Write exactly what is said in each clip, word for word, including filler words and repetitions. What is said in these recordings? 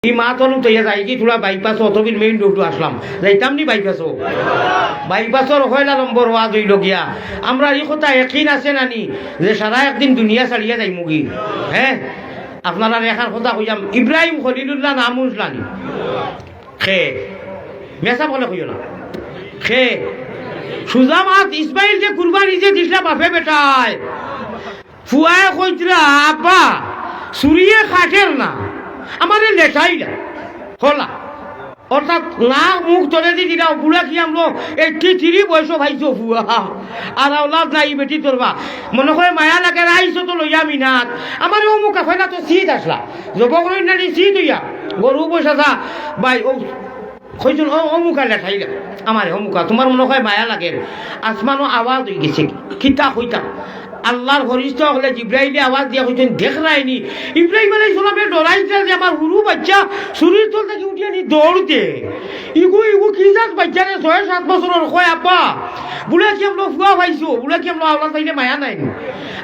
ই মাত অনো তইয়া যাইগি থুড়া বাইপাসো, অতবিল মেইন রোডো আসলাম। যাইতাম নি বাইপাসো? বাইপাসর পয়লা নম্বর ওয়াজ অইলো গিয়া। আমরার ই কথা একিন আছে না নি যে সারা একদিন দুনিয়া ছাড়িয়া যাইমুগি? হে? আপনারারে এখান কথা কইয়াম, ইব্রাহিম খলিলুল্লাহ নাম হুনছলা নি? খে। মিছা বলে কইও না। খে। সুজা মাত ইসমাইল যে কুরবানি যে দিছলা বাপে বেটায়। ফুয়ায় কইতরা, "আব্বা, ছুরিয়ে কাটের না, আমারে লেটাইলা।" হলা। অর্থাৎ নাক মুখ তলেদি দিলাও, বুড়া কিয়ামলো, এইট্টি থ্রি বয়সো পাইছো ফুয়া। আর আওলাদ নাই বেটি তোরবা। মনো কয় মায়া লাগের, আইছো তো লইয়া মিনাত। আমারে অমুকা কইলা তো সিদ আসলা। জব করইন না নি সিদ অইয়া। গরু বসা যা, ভাই, ও কইছইন, "ও, অমুকা লেটাইলা। আমারে অমুকা।" তুমার মনো কয় মায়া লাগের। আসমানো আওয়াজ অইগেছে। কিতা কইতাম? আল্লার ফিরিস্তা অকলে জিব্রাইলে আওয়াজ দিয়া কইছইন, "দেখরায়নি?" ইব্রাহিম আলাইহিস সালামে ডরাইতরা যে আমার হুরু বাইচ্চা ছুরির তল থাকি উঠিয়া নি দৌড় দে। ইগু, ইগু কি জাত বাইচ্চা রে, ছয় সাত বছরর, কয়, "আব্বা, বুড়া কিয়ামলো ফুয়া পাইছো, বুড়া কিয়ামলো আওলাদ পাইলে মায়া নাই নি।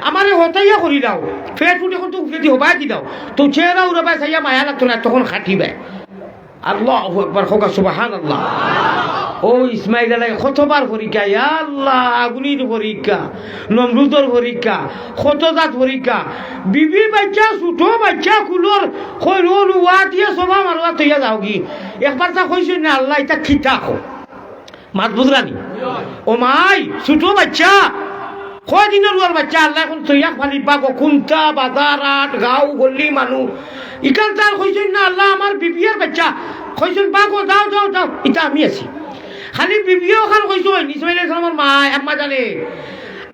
আমারে হতাইয়া করিলাও, পেট ফুটে কিন্তু উপরেদি হবায় দিলাও।" তো চেহারা উরাবায় চাইয়া মায়া লাগতো না, তখন খাটিবায়। আল্লাহু আকবার, কউক্কা সুবহানাল্লাহ। ও ইসমাইল আলাই কতবার পরীক্ষা, ইয়া আল্লাহ, আগুনির পরীক্ষা, নমরুদর পরীক্ষা, কত জাত পরীক্ষা। বিবি বাইচ্চা, ছোট বাইচ্চা কুলর, কইল, "ও নুয়া দিয়া সবা মারুয়া তইয়া যাওগি।" একবার তা কইছইন না, "আল্লাহ, ইতা কিতা কও?" মাত বুঝরানি? ও মাই, ছোট বাইচ্চা, কয়দিনর উয়ার বাইচ্চা, আল্লায় অখন তইয়া ফালি বাগো, কুন্তা, বাজার, আট, গাঁও, গল্লি, মানু। ইখান তার কইছইন না, "আল্লাহ, আমার বিবিয়ার বাইচ্চা।" কইছইন, "বাগো, যাও, যাও, যাও, ইতা আমি আছি।" খালি বিবিয়ে অখান কইছইন, ইসমাইল আলাইহিস সালামর মায়, আম্মা জানে,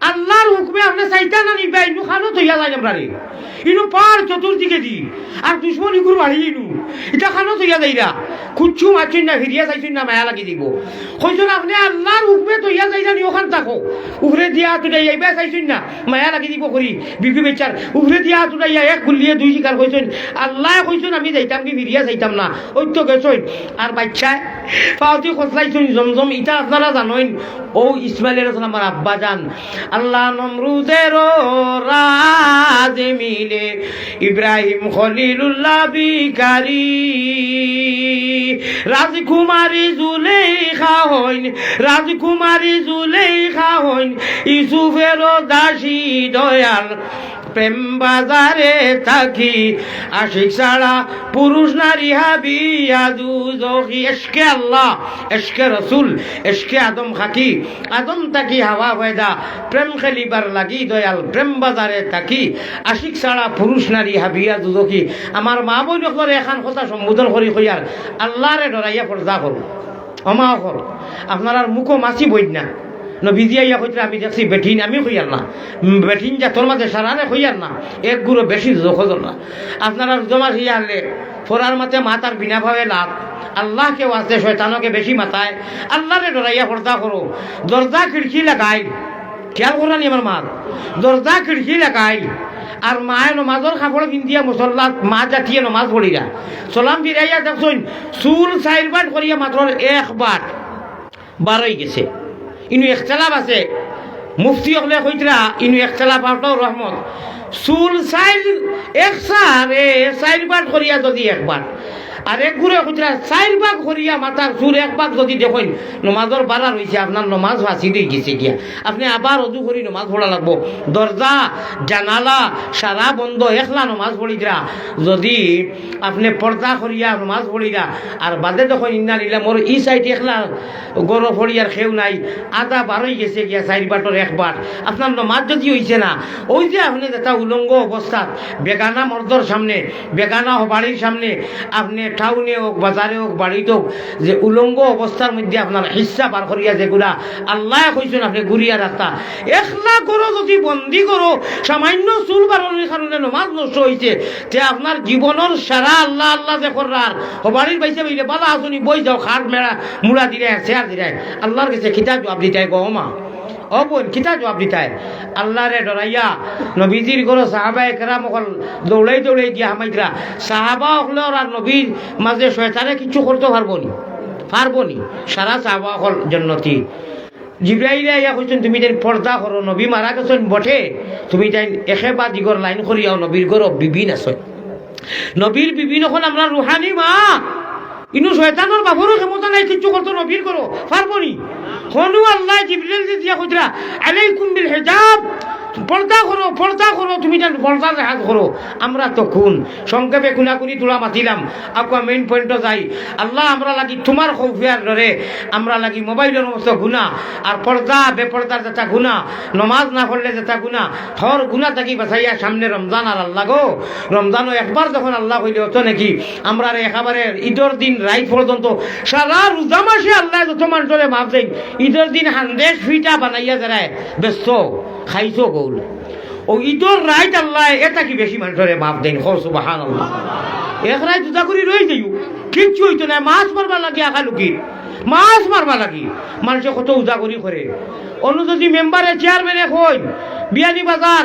"আল্লার হুকুমে আপনে চাইতা না নিবা, ইনু খানো তইয়া যাই আমরারে।" ইনু পার চতুর্দিকেদি, আর দুশমন ইগুর বাড়ি ইনু। ইতা খানো তইয়া যাইরা। কুচ্ছু মাতছইন না, ফিরিয়া চাইছইন না, মায়া লাগি দিবো। কইছইন, "আপনে আল্লার হুকুমে তইয়া যাইরা নি, অখান থাকো।" উপরেদি আত উঠাইয়া, ইবায় চাইছইন না, মায়া লাগি দিবো করি। বিবি বাইচ্চার উপরেদি আত উঠাইয়া এক গুল্লিয়ে দুই শিকার কইছইন। আল্লায় কইছইন, "আমি যাইতামগি, ফিরিয়া চাইতাম না।" অউ তো গেছইন। আর বাইচ্চায় পাওদি কচলাইছইন জমজম, ইতা আপনারা জানইন। ও ইসমাইল আলাইহিস সালামর আব্বাজান, আল্লাহ নমরুদেরও রাজ মিলে ইব্রাহিম খলিলুল্লাহ ভিখারি। রাজকুমারী জুলেখা হইন, রাজকুমারী জুলেখা হইন, ইউসুফেরও দাসী দয়াল। প্রেম বাজারে থাকি, আশিক ছাড়া পুরুষ নারী হাবিয়া দুজখি। এশকে আল্লাহ, এশকে রসুল, এশকে আদম খাকি, আদম থাকি হাওয়া পয়দা, প্রেম খেলিবার লাগি দয়াল, প্রেম বাজারে থাকি, আশিক ছাড়া পুরুষ নারী হাবিয়া দুজখি। আমার মা বইন অকলরে এখান কথা সম্বোধন করি কইয়ার, আল্লারে ডরাইয়া পর্দা করো। ও মা অকল, আপনারার মুখো মাছি বইন না। নবীজি আইয়া কইতরা, "আমি দেখছি বেটিন", আমি কইয়ার না। উম, বেটিন জাতর মাঝে সারারে কইয়ার না। এক গুরু বেশি জোখো জোর না। আপনারা রোজা মাস ইয়া আনলে, ফোরার মাঝে মাতার বিনা ভাবে লাভ। আল্লাহকে ওয়াস্তে শয়তানকে বেশি মাতায়। আল্লারে ডরাইয়া পর্দা করো। দরজা খিড়কি লাগাই। খেয়াল কররানি আমার মাত। দরজা খিড়কি লাগাই। আর মায়ে নমাজর কাপড় পিন্দিয়া মুসল্লাত মা জাতিয়ে নমাজ পড়িরা। সালাম ফিরাইয়া দেখছইন, চুল চাইর বাট করিয়া মাত্র এক বাট বার অইগেছে। ইনু ইখতিলাফ আছে। মুফতি অকলে কইতরা, ইনু ইখতিলাফ আওতাও রহমত। চুল চাইর এক সারে, চাইর বাট করিয়া যদি এক বাট। আর এক গুরু কইতরা, চাইর ভাগ করিয়া মাথার চুল এক ভাগ যদি দেখইন, নমাজর বারা রইছে, আপনার নমাজ ফাসিদ অইগেছে গিয়া। আপনে আবার অজু করি নমাজ পড়া লাগবো। দরজা, জানালা সারা বন্ধ, একলা নমাজ পড়িতরা। যদি আপনে পর্দা করিয়া নমাজ পড়িরা, আর বাদে দেখইন, ইন্না লিল্লাহ, মোর ই সাইডে একলা ঘরো পড়িয়ার কেউ নাই, আধা বার অইগেছে গিয়া, চাইর বাটর এক বাট। আপনার নমাজ যদি অইছে না, অউ যে আপনে যেটা উলঙ্গ অবস্থাত বেগানা মর্দর সামনে, বেগানা বাড়ির সামনে, আপনে টাউনে অউক, বাজারে অউক, বাড়িত অউক, যে উলঙ্গ অবস্থার মধ্যে আপনার হিস্সা বার করিয়া যেগুলা আল্লায় কইছইন আপনে ঘুরিয়া রাস্তা, একলা ঘরো যদি বন্দি ঘরো সামান্য চুল বারনির কারণে নমাজ নষ্ট অইছে, তে আপনার জীবনর সারা আল্লাহ আল্লাহ যে কররার, হবাড়ির বাইসে বইলে, "বালা আছনি, বই যাও, খাট মেড়া, মুড়া দিরায়, চেয়ার দিরায়।" আল্লাহর গেছে কিতা জবাব দিতায় গো মা? ও বইন, কিতা জবাব দিতায়? আল্লারে ডরাইয়া, নবীজির ঘরো সাহাবায়ে কেরাম অকল দৌড়াই দৌড়াই গিয়া হামাইতরা। সাহাবা অকলর আর নবীর মাঝে শয়তানে কিচ্ছু করতো পারবো নি? পারবো নি? সারা সাহাবা অকল জন্নতি। জিব্রাইলে আইয়া কইছইন, "তুমি তাইন পর্দা করো, নবী মারা গেছইন বটে, তুমি তাইন একে বা দিগর লাইন করিয়াও, নবীর ঘরো বিবি নাছইন।" নবীর বিবি অকল আমরার রুহানি মা। ইনো শয়তানর বাপরও ক্ষমতা নাই কিচ্ছু করতো নবীর ঘরো, পারবো নি? হনু আল্লায় জিবরিলরে দিয়া কইতরা, "আলাইকুম বিল হিজাব, পর্দা করো, পর্দা করো, তুমি যেন পর্দার লেহাজ করো।" আমরা তো কুন সংক্ষেপে কুনাকুনি তুলা মাতিলাম, আগুয়া main point-ও যাই। আল্লাহ, আমরা লাগি তুমার খৌফ আর ডরে, আমরা লাগি মোবাইলর মতো গুনা, আর পর্দা বেপর্দার যেটা গুনা, নমাজ না পড়লে যেটা গুনা, হর গুনা থাকি বাঁচাইয়া সামনে রমজান। আর আল্লাহ গো, রমজানও একবার যখন আল্লাহ কইলে অত নাকি, আমরারে একেবারে ইদর দিন রাইত পর্যন্ত সারা রোজা মাসে আল্লায় যত মানষরে মাফ দেইন, ইদর দিন হান্দেশ ফিটা বানাইয়া যারায় ব্যস্ত, খাইছো গৌল। অউ ইদর রাইত আল্লায় এ থাকি বেশি মানষরে মাফ দেইন, কও সুবহানাল্লাহ। এক রাইত রোজা করি রই যাইও, কিচ্ছু অইতো নায়, মাছ মারবার লাগি আকালুকি, মাছ মারবার লাগি। মানষে কত উজাগরি করে। অনো যদি মেম্বারে, চেয়ারম্যানে কইন, বিয়ানীবাজার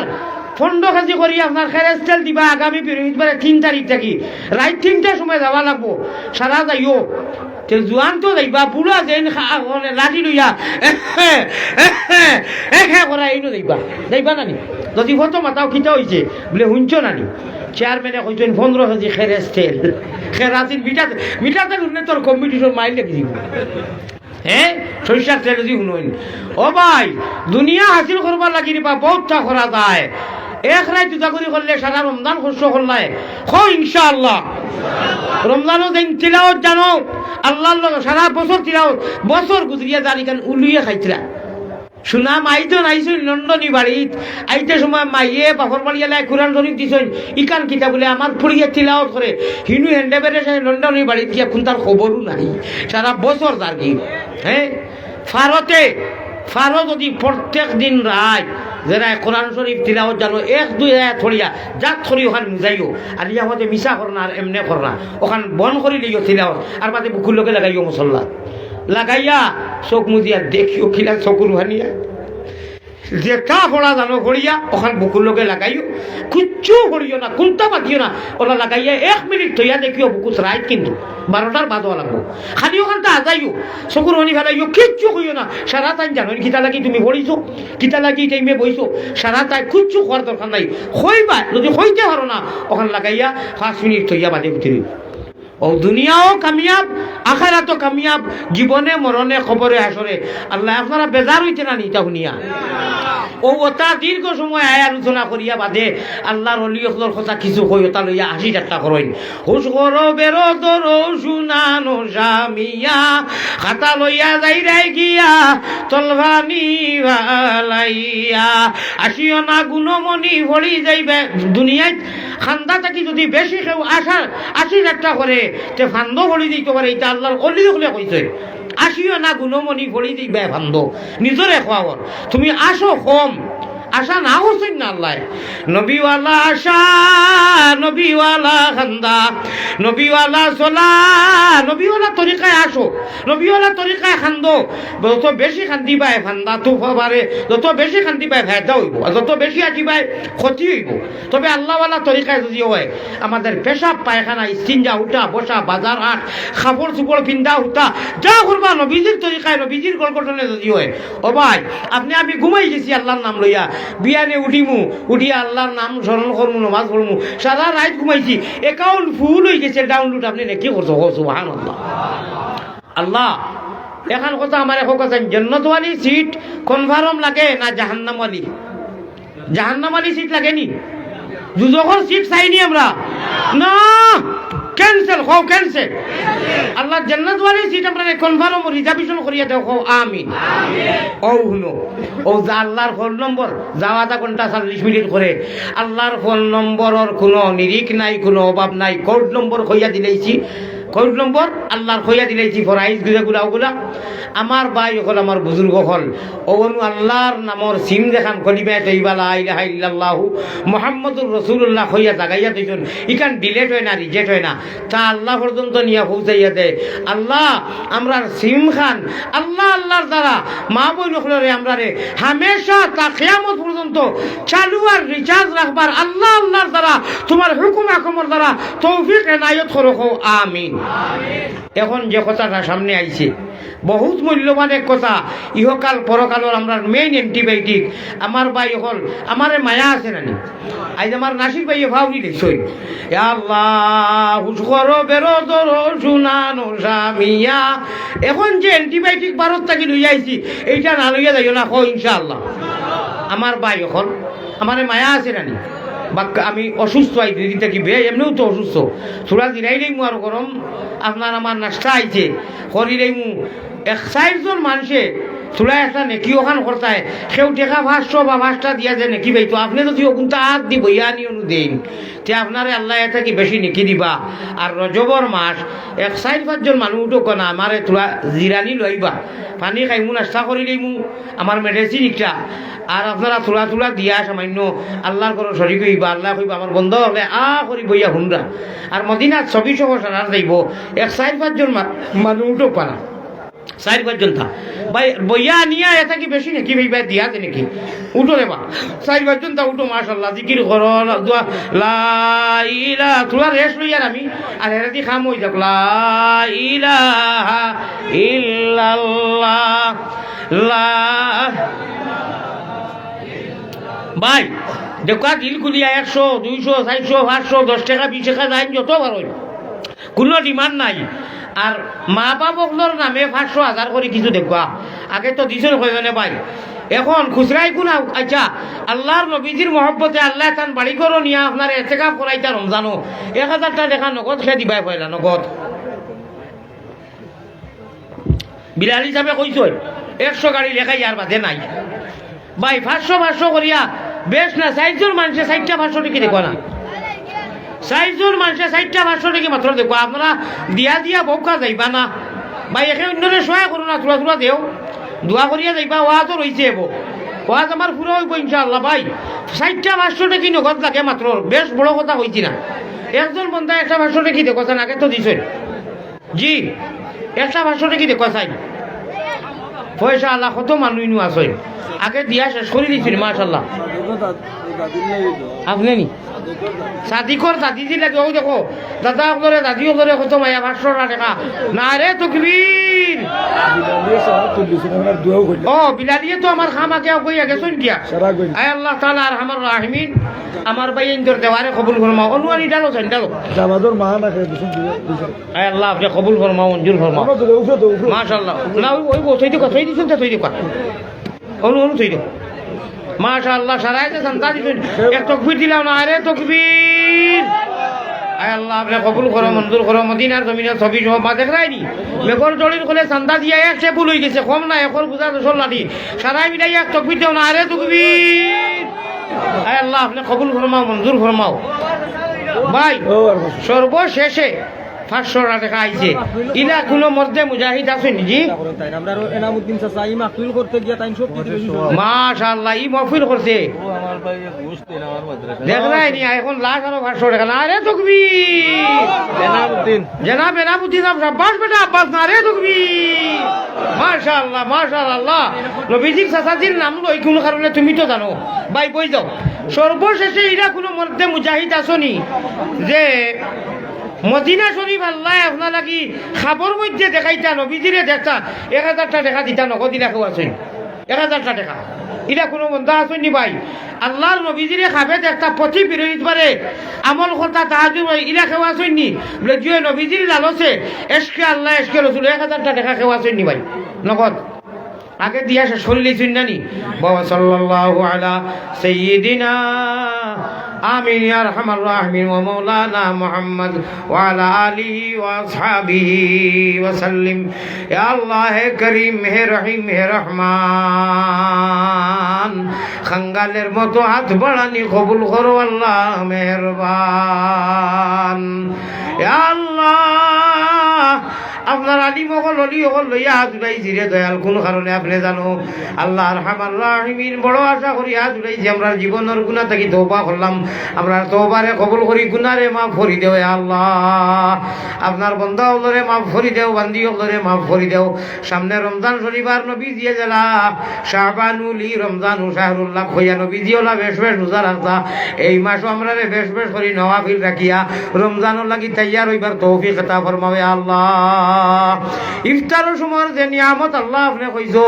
পনরো কেজি করি আপনার খেরেস্তেল দিবা আগামী বৃহস্পতিবারে তিন তারিখ থাকি, রাইত তিনটার সময় যাওয়া লাগবো। সারা যাইও, তে জুয়ান তো যাইবা, বুড়া যেন খা-, মানে লাঠি লইয়া, এহে, এহে, এহে করা এইনো যাইবা, যাইবা না নি? যদি ফটো মাতাও কিতা অইছে, বুলে, "হুনছো না নি?" চেয়ারম্যানে কইছইন, "পনরো কেজি খেরেস্তেল।" খেরাসিন মিঠাতে, মিঠাতে উঠলে তোর কম্পিটিশন মাইল লাগি দিব। হ্যাঁ, সরিষার তেল যদি হুনইন। ও ভাই, দুনিয়া হাসিল করবার লাগি রে বা, বউতটা করা যায়। এক রাইত উজাগরি করলে সারা রমজান কষ্ট করলায়। কও ইনশাআল্লাহ। রমজানও যেইন তিলাওত জানো, আল্লাহর লগে সারা বছর তিলাওত, বছর গুজরিয়া যার ইখান উলুয়ে খাইতরা। সুনাম আইজন আইছইন লন্ডনী বাড়িত, আইতে সময় মাইয়ে বাপর বাড়ি আলাই কোরআন শরীফ দিছইন, ইখান কিতা বুলে আমার ফুড়িয়ে তিলাওত করে, হিনু হেন্ডে বেড়ে সে লন্ডনী বাড়িত গিয়া কুন্তার খবরও নাই, সারা বছর যার কি। হ্যাঁ, ফারতে, ফারো যদি প্রত্যেক দিন রাইত যেরায় কোরআন শরীফ তিলাওত জানো, এক দুই আয়াত পড়িয়া জাত করি ওখান মুজাইও, আর ইয়া মতে মিছা করনা আর এমনে করনা, ওখান বন্ধ করি লইও তিলাওত, আর বাদে বুকুর লগে লাগাইও মুসল্লা। লাগাইয়া চোখ মুজিয়া দেখিও কিলা চকুর হানিয়া। যেটা পড়া জানো পড়িয়া, ওখান বুকুর লগে লাগাইও, কিচ্ছু করিও না, কুন্তা মাতিও না, ওলা লাগাইয়া এক মিনিট থইয়া দেখিও বুকুত রাইত কিন্তু বারোটার বাদ হওয়া লাগবো। খালি ওখান তা আজাইও, চকুর হানি ফেলাইও, কিচ্ছু কইও না। সারা তাইন জানোইন কিতা লাগি তুমি পড়িছো, কিতা লাগি টাইমে বইছো, সারা তাই কিচ্ছু কওয়ার দরকার নাই। কইবা, যদি কইতে পারো না, ওখান লাগাইয়া পাঁচ মিনিট থইয়া বাদে উঠে দিও। ও দুনিয়াও কামিয়াব, আখেরাতও কামিয়াব, জীবনে মরণে কবরে হাশরে। আল্লাহ, আপনারা বেজার অইতে না নি ইতা হুনিয়া? ও ওটা দীর্ঘ সময় আয় আলোচনা করিয়া বাদে আল্লাহর অলি অকলর কথা কিছু কই, ওটা লইয়া হাসি ঠাট্টা করইন। হুশ করো বেরো ধরো শুনানো জামিয়া, খাতা লইয়া যাইরায় গিয়া তলবানি বালাইয়া। আসিও না গুণমণি পড়ি যাইবে দুনিয়াত খান্দা থাকি যদি বেশি কেউ আশা, আশি ঠাট্টা করে, তে ফান্দো পড়ি দিতে পারে, ইটা আল্লাহর অলি অকলে কইছে। আসিও না গুণমণি পড়ি দিবে ফান্দো, নিজরে খোয়াওর। তুমি আসো কম, আশা না করছইন না আল্লাহ। নবীওয়ালা আশা, নবীওয়ালা খান্দা, নবীওয়ালা চলা, নবীওয়ালা তরিকায় আসো, নবীওয়ালা তরিকায় খান্দো। যত বেশি খান্দিবায় ফান্দা তো পারে, যত বেশি খান্দিবায় ফায়দা অইবো, আর যত বেশি আজিবায় ক্ষতি অইবো। তবে আল্লাহওয়ালা তরিকায় যদি হয়, আমাদের পেশাব, পায়খানা, ইস্তিঞ্জা, উঠা, বসা, বাজার, হাট, কাপড় চুপড়, পিন্দা, হুতা, যা করবা নবীজির তরিকায়, নবীজির গড়গঠনে যদি হয়, ও ভাই, আপনে আমি ঘুমাই গেছি আল্লাহর নাম লইয়া, বিয়ানে উঠিমু, উঠিয়া আল্লাহর নাম স্মরণ করমু, নমাজ পড়মু, সারা রাইত ঘুমাইছি, account full অই গেছে, download, আপনে নাকি করছো, কও সুবহানাল্লাহ। আল্লাহ, এখান কথা আমার এক কথা, জান্নাতওয়ালি seat confirm লাগে না জাহান্নামওয়ালি? জাহান্নামওয়ালি seat লাগে নি? দুজখর seat চাইনি আমরা? না, cancel, কও cancel। আল্লাহ জান্নাতওয়ালি seat আমরারে confirm reservation করিয়া দেও, কও আমিন। ও হুনো, ও যে আল্লাহর phone নম্বর, যাওয়া আধা ঘন্টা চল্লিশ মিনিট করে, আল্লাহর phone নম্বরর কোনো নিরিখ নাই, কোনো অভাব নাই, code নম্বর কইয়া দিলাইছি। Code নম্বর আল্লাহর কইয়া দিলাইছি, ফরাইজ গুলা গুলা ওগুলা। আমার ভাই অকল, আমার বুজুর্গ অকল, অউ আল্লাহর নামর সিম যেখান কলিমায়ে তৈবা লা ইলাহা ইল্লাল্লাহু মুহাম্মাদুর রাসূলুল্লাহ কইয়া জাগাইয়া থইছইন, ইখান delete হয় না, reject হয় না, তা আল্লাহ পর্যন্ত নিয়া পৌঁছাইয়া দেয়। আল্লাহ, আমরার সিম খান আল্লাহ, আল্লাহর দ্বারা মা বইন অকলরে আমরারে হামেশা তা কিয়ামত পর্যন্ত চালু আর recharge রাখবার আল্লাহ, আল্লাহর দ্বারা তুমার হুকুম আহকামর দ্বারা তৌফিক এনায়েত করো, কও আমিন। এখন যে কথাটা সামনে আইছে, বহুত মূল্যবান এক কথা। ইহকাল পরকালর আমরার main antibiotic। আমার ভাই অকল, আমারে মায়া আছে নানি? আইজ আমার নাসির ভাইয়ে ফাউরি দিছইন, "ইয়া আল্লাহ, হুশ করো, বেরো ধরো, সুনানো স্বামীয়া।" এখন যে antibiotic ভারত থাকি লইয়া আইছি, এইটা না লইয়া যাইও না, কও ইনশাআল্লাহ। আমার ভাই অকল, আমারে মায়া আছে নানি? বাক্কা আমি অসুস্থ, আই দুই দিন থাকি বে, এমনেও তো অসুস্থ। থুড়া জিরাইলেইমু আর গরম আপনার আমার নাস্তা আইছে, করিলেইমু। এক চাইরজন মানষে থুড়া একটা নেকি অখান করতায়, কেউ টেকা পাঁচশো বা পাঁচটা দিয়া যে নেকি পাইতো, আপনে যদি অগুনতা আত দি বইয়া আনি অনু দেইন, তে আপনারে আল্লায় এর থাকি বেশি নেকি দিবা। আর রজবর মাস, এক চাইর পাঁচজন মানুষ উঠউক্কা না, আমারে থুড়া জিরানি লইবা, পানি খাইমু, নাস্তা করিলেইমু, আমার medicine একটা, আর আপনারা থুড়া থুড়া দিয়া সামাইন্য আল্লার ঘরো শরিক অইবা। আল্লায় কইবা, "আমার বন্দা অকলে আ করি বইয়া হুনরা।" আর মদিনাত ছবি সহ সারার যাইবো, এক চাইর পাঁচজন মা-, মানুষ উঠউক্কা না, চাইর পাঁচজন তা। ভাই, বইয়া আনিয়া এর থাকি বেশি নেকি পাইবা দিয়া আছে নাকি? উঠো রে বা, চাইর পাঁচজন তা উঠো, মাশাআল্লাহ, জিকির করো, দোয়া, লা ইলা-, থুড়া rest লই আর আমি, আর এরা দি কাম অই যাউক, লা ইলাহা ইল্লাল্লাহ। লা-, ভাই, দেখো, দিল খুলিয়া একশো, দুইশো, চাইরশো, পাঁচশো, দশ টেকা, বিশ টেকা যাইন, যত পারইন, কুনু demand নাই। আর মা বাপ অকলর নামে পাঁচশো, হাজার করি কিছু দেখবা। আগে তো দিছইন কয়জনে ভাই, এখন খুচরাই কুন আউ-, আচ্ছা, আল্লার নবীজির মহব্বতে আল্লায় তান বাড়ি ঘরো নিয়া আপনারে এতেকাফ করাইতা রমজানো, এক হাজারটা টেকা নগদ হে দিবায় পয়লা, নগদ। বিলাল হিসাবে কইছইন, একশো গাড়ি লেখাই আর বাদে নাই। ভাই, পাঁচশো পাঁচশো করিয়া বেশ না, চাইরজন মানষে চাইরটা পাঁচশো টেকি দেখো না। চাইরজন মানষে চাইরটা পাঁচশো টেকি মাত্র দেখো, আপনারা দিয়া দিয়া বউকা যাইবা না। ভাই, একে অইন্যরে সহায় করো না, থুড়া থুড়া দেও, দোয়া করিয়া যাইবা, ওয়াজও রইছে এবো। ওয়াজ আমার পুরা অইবো ইনশাআল্লাহ ভাই। চাইরটা পাঁচশো টেকি নগদ লাগে মাত্র, বেশ বড় কথা কইছি না। একজন বন্দা একটা পাঁচশো টেকি দেখো, চান আগে তো দিছইন। জি, একটা পাঁচশো টেকি দেখো চাই। পয়সা আলা কত মানুষ ইনু আছইন। আগে দিয়া শেষ করি দিছইন, মাশাআল্লাহ। আপনে নি? সাদিকর দাদি দি লাগে, অউ দেখো, দাদা অকলরে, দাদি অকলরে কত মায়া, পাঁচশো টেকা। নারে তকবীর। বিলালিয়ে তো আমার কাম আগে আগুয়াইয়া গেছইন গিয়া। আয় আল্লাহ তাআলা আরহামার রাহিমিন, আমার ভাইয়াইন্তর দেওয়ারে কবুল ফরমাও। অনুয়ানি ডালো চাইন, ডালো। জামাদর মা না খেয়ে দিছইন, দিছইন। আয় আল্লাহ, আপনে কবুল ফরমাও, মঞ্জুর ফরমাও। মাশাআল্লাহ। না, ওই, ওই, ওই, থই দিউক্কা, থই দিছইন তো, থই দিউক্কা। অনু, অনু, থই দিউক্কা। মাশাআল্লাহ, সারায় যে চান্দা দিছইন, এক তকবীর দিলাও না, আরে তকবীর। আয় আল্লাহ, আপনে কবুল করো, মঞ্জুর করো, মদিনার জমিনো ছবি সহ মা দেখরায়নি। মেঘর জড়ির কোলে চান্দা দিয়া এক টেবুল অইগেছে, কম না, একর বুঝা দশর লাঠি। সারায় মিলাই এক তকবীর দেও না, আরে তকবীর। আয় আল্লাহ, আপনে কবুল ফরমাও, মঞ্জুর ফরমাও। ভাই, ও, আর বস। সর্বশেষে পাঁচশো টেকা আইছে। ইলা কুনু মর্দে মুজাহিদ আছইন নি? জি? আমরা আরো এনামুদ্দিন চাচা, ই মাহফিল করতে গিয়া তাইন সব কিছু বেশি শুনছি। মাশাআল্লাহ, ই মাহফিল করছে। ও আমার ভাই, বুঝতে না, আমার মাদ্রাসা। দেখরায়নি, এখন লাস্ট আরো পাঁচশো টেকা। নারে তকবীর। এনামুদ্দিন। জনাব এনামুদ্দিন সাহেব, শাবাশ বেটা আব্বাস, নারে তকবীর। মাশাআল্লাহ, মাশাআল্লাহ। নবীজির চাচাজির নাম লই কুনু কারণে তুমি তো জানো। ভাই, বই যাও। সর্বশেষে ইলা কুনু মর্দে মুজাহিদ আছইন নি যে মদিনা শরীফ আল্লায় আপনার লাগি খাবর মধ্যে দেখাইতা, নবীজিরে দেখতা, এক হাজারটা টেকা দিতা, নগদ ইলা কেউ আছইন নি? এক হাজারটা টেকা। ইলা কুনু বন্দা আছইন নি ভাই? আল্লার নবীজিরে খাবে দেখতা, প্রতি বিরোধবারে আমল করতা, তাহাজুদ পড়ে, ইলা কেউ আছইন নি? বলে, যে নবীজির লালসে, এশকে আল্লাহ, এশকে রসুল, এক হাজারটা টেকা কেউ আছইন নি ভাই? নগদ। আগে দিয়া শেষ করিলিছইন না নি? বাবা সাল্লাল্লাহু আলা সাইয়্যিদিনা আমিন ইয়া আরহামার রাহিমিন ওয়া মাওলানা মুহাম্মদ ওয়া আলা আলিহি ওয়া আসহাবিহি ওয়া সাল্লিম। ইয়া আল্লাহ, হে করিম, হে রহিম, হে রহমান, খাঙ্গালের মতো হাত বাড়ানি কবুল করো আল্লাহ মেহেরবান। ইয়া আল্লাহ, আপনার আলিম অকল, অলি অকল লইয়া হাত উঠাইছি রে দয়াল, কুন কারণে আপনে জানো? আল্লাহ আরহামার রাহিমিন, বড় আশা করি হাত উঠাইছি, আমরার জীবনর গুনা থাকি তওবা করলাম, আমরার তওবারে কবুল করি, গুনারে মাফ করি দেও, ইয়া আল্লাহ। আপনার বন্দা অকলরে মাফ করি দেও, বান্দি অকলরে মাফ করি দেও। সামনে রমজান শরিফ আর নবীজিয়ে যেলা শাবানুল ই রমজানু শাহরুল্লাহ কইয়া নবীজি অলা বেশ বেশ রোজা রাখতা। এই মাসও আমরারে বেশ বেশ করি নওয়াফিল রাখিয়া রমজানর লাগি তৈয়ার অইবার তৌফিক আতা ফরমাও, ইয়া আল্লাহ। ইফতারর সময়র যে নিয়ামত আল্লাহ আপনে কইছো,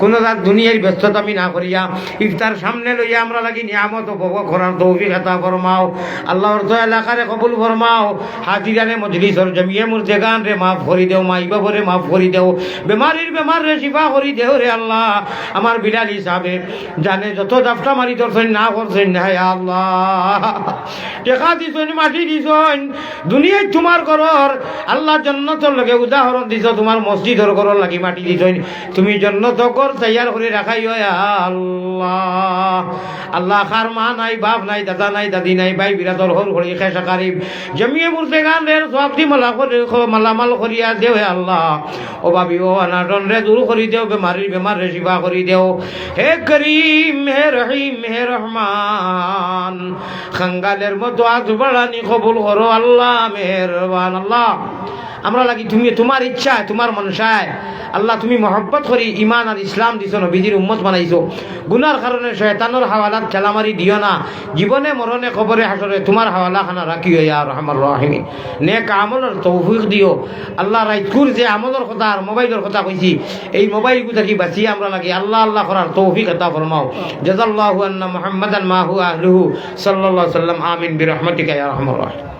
কুনু জাত দুনিয়ার ব্যস্ততা আমি না করিয়া ইফতার সামনে লইয়া আমরার লাগি নিয়ামত উপভোগ করার তৌফিক আতা ফরমাও। আল্লাহ অর্থ এলাকারে কবুল ফরমাও। হাজিরানে মজলিসর, জমিয়ে মুর্দেগানরে মাফ করি দেও, মাই বাবরে মাফ করি দেও, বেমারির বেমাররে শিফা করি দেও রে আল্লাহ। আমার বিলালি সাহেবে জানে যত জাফটা মারি ধরছইন, না করছইন না, ইয়া আল্লাহ। টেকা দিছইন, মাটি দিছইন, দুনিয়াত তুমার ঘরর আল্লাহ জন্নতর লগে উদাহরণ দিছো, তুমার মসজিদর ঘরর লাগি মাটি দিছইন, তুমি জন্নতর ঘর তৈয়ার করি রাখাইও, ইয়া আল্লাহ। আল্লাহ, কার মা নাই, বাপ নাই, দাদা নাই, দাদি নাই, ভাই বিরাদর হর হরি খেশ আকারিব, জমিয়ে মুর্দেগানরে সওয়াবদি মালা করি, মালামাল করিয়া দেও, হে আল্লাহ। অভাবী ও অনাটনরে দূর করি দেও, বেমারির বেমাররে শিফা করি দেও। হে করিম, হে রহিম, হে রহমান, কাঙ্গালের মতো আত বাড়ানি কবুল করো আল্লাহ, মেহেরবান আল্লাহ। আমরার লাগি তুমি, তুমার ইচ্ছায়, তুমার মনশায় আল্লাহ, তুমি মহব্বত করি ইমান আর ইসলাম দিছো, নবীজির উম্মত বানাইছো। গুনার কারণে শয়তানর হাওয়ালাত ঠেলা মারি দিও না। জীবনে মরণে কবরে হাশরে তুমার হাওয়ালা খানা রাখিও, ইয়া আরহামার রাহিমিন। নেক আমলর তৌফিক দিও আল্লাহ। রাইতকুর যে আমলর কথা আর মোবাইলর কথা কইছি, এই মোবাইলগু থাকি বাঁচিয়া আমরার লাগি আল্লাহ আল্লাহ করার তৌফিক আতা ফরমাও। জাযাল্লাহু আন্না মুহাম্মাদান মা হুয়া আহলুহু, সাল্লাল্লাহু আলাইহি ওয়াসাল্লাম। আমিন বিরহমাতিকা ইয়া আরহামার রাহিমিন।